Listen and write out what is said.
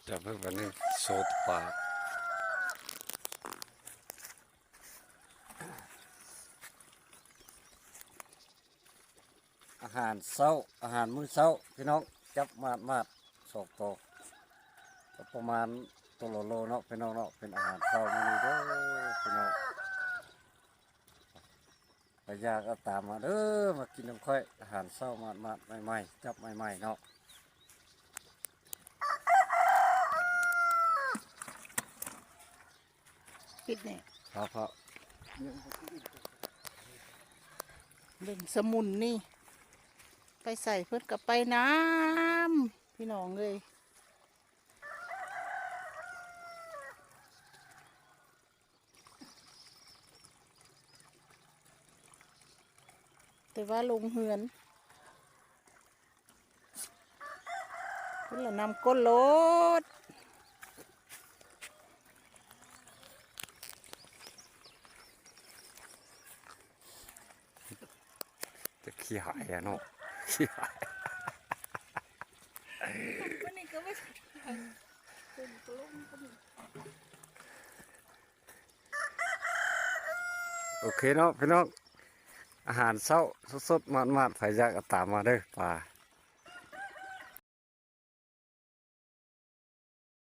ຈັບໃຫ້ບັດນີ້ໂຊດປາກ ອາຫານເຊົ້າ ອາຫານມື້ເຊົ້າພີ່ນ້ອງ ຈັບມາດໆ ສອງໂຕ ກໍປະມານໂຕລະໂລເນາະພີ່ນ້ອງເນາະ ເປັນອາຫານເຊົ້າມື້ນີ້ເດີພີ່ນ້ອງ. ໄປຢາກເອົາຕາມມາເດີ ມາກິນນຳຂ້ອຍ ອາຫານເຊົ້າມາດໆ ໃໝ່ໆ ຈັບໃໝ່ໆເນາະ. ປິດແນ່ ເອົາເຂົ້າ ເບິ່ງສະໝຸນນີ້ ໄປໃສເພິ່ນກໍໄປນຳ ພີ່ນ້ອງເອີຍ. ແຕ່ວ່າລົງເຮືອນ ພຸ້ນລະນຳກົ້ນໂລດ ຈະຂີ້ຫາຍເນາະ ຂີ້ຫາຍ. ໂອເຄເນາະພີ່ນ້ອງ ອາຫານເຊົ້າສົດໆ ມາດໆ ໃຜຢາກກໍຕາມມາເດີ ປາ